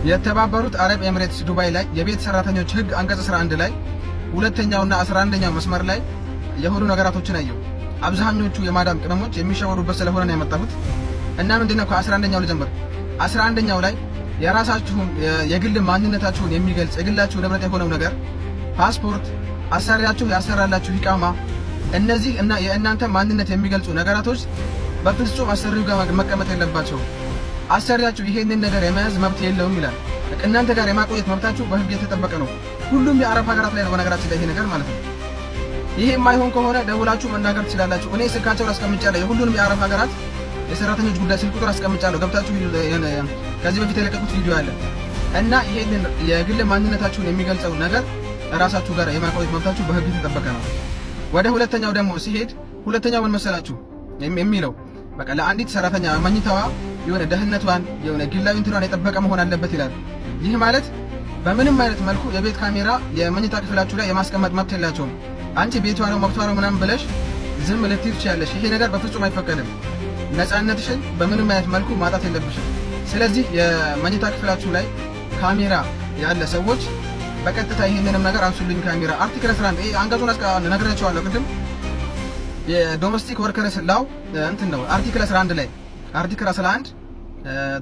የተባበሩት አረብ ኤምሬትስ ዱባይ ላይ የቤት ሰራተኞች ህግ አንቀጽ 11 ላይ ሁለተኛውና 11ኛው መስመር ላይ የሆኑ ነገራቶችን አየሁ። አብዛኞቹ የማዳም ቅመሞች የሚሸወዱበት ስለሆነ ነው ያመጣሁት። እና ምንድነው፣ ከ11ኛው ልጀምር። 11ኛው ላይ የራሳችሁን የግል ማንነታችሁን የሚገልጽ የግላችሁ ንብረት የሆነው ነገር ፓስፖርት፣ አሰሪያችሁ ያሰራላችሁ ኢቃማ፣ እነዚህ እና የእናንተ ማንነት የሚገልጹ ነገራቶች በፍጹም አሰሪው ጋር መቀመጥ የለባቸውም። አሰሪያችሁ ይሄንን ነገር የመያዝ መብት የለውም ይላል። እናንተ ጋር የማቆየት መብታችሁ በህግ የተጠበቀ ነው። ሁሉም የአረብ ሀገራት ላይ ነው በነገራችን ላይ ይሄ ነገር ማለት ነው። ይሄ የማይሆን ከሆነ ደውላችሁ መናገር ትችላላችሁ። እኔ ስልካቸውን አስቀምጫለሁ። የሁሉንም የአረብ ሀገራት የሰራተኞች ጉዳይ ስልክ ቁጥር አስቀምጫለሁ። ገብታችሁ ከዚህ በፊት የለቀቁት ቪዲዮ አለ። እና ይሄንን የግል ማንነታችሁን የሚገልጸው ነገር እራሳችሁ ጋር የማቆየት መብታችሁ በህግ የተጠበቀ ነው። ወደ ሁለተኛው ደግሞ ሲሄድ ሁለተኛው ምን መሰላችሁ የሚለው? በቃ ለአንዲት ሰራተኛ መኝታዋ የሆነ ደህንነቷን የሆነ ግላዊ እንትኗን የጠበቀ መሆን አለበት ይላል። ይህ ማለት በምንም አይነት መልኩ የቤት ካሜራ የመኝታ ክፍላችሁ ላይ የማስቀመጥ መብት የላቸውም። አንቺ ቤቷ ነው፣ መብቷ ነው ምናምን ብለሽ ዝም ልትይ ትችያለሽ። ይሄ ነገር በፍጹም አይፈቀድም። ነፃነትሽን በምንም አይነት መልኩ ማጣት የለብሽም። ስለዚህ የመኝታ ክፍላችሁ ላይ ካሜራ ያለ ሰዎች በቀጥታ ይህንንም ነገር አንሱልኝ ካሜራ። Article 11፣ ይሄ አንቀጹን ነግሬያቸዋለሁ ቅድም፣ የ domestic workers law እንትን ነው፣ article 11 ላይ፣ article 11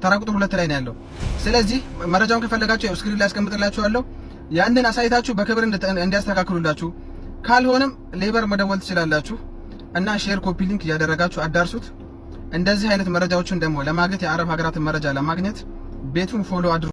ተራ ቁጥር 2 ላይ ነው ያለው። ስለዚህ መረጃውን ከፈለጋችሁ ያው screen ላይ አስቀምጥላችኋለሁ። ያንን አሳይታችሁ በክብር እንዲያስተካክሉላችሁ፣ ካልሆነም labor መደወል ትችላላችሁ። እና share፣ copy link እያደረጋችሁ አዳርሱት። እንደዚህ አይነት መረጃዎችን ደግሞ ለማግኘት፣ የአረብ ሀገራትን መረጃ ለማግኘት ቤቱን follow አድርጉ።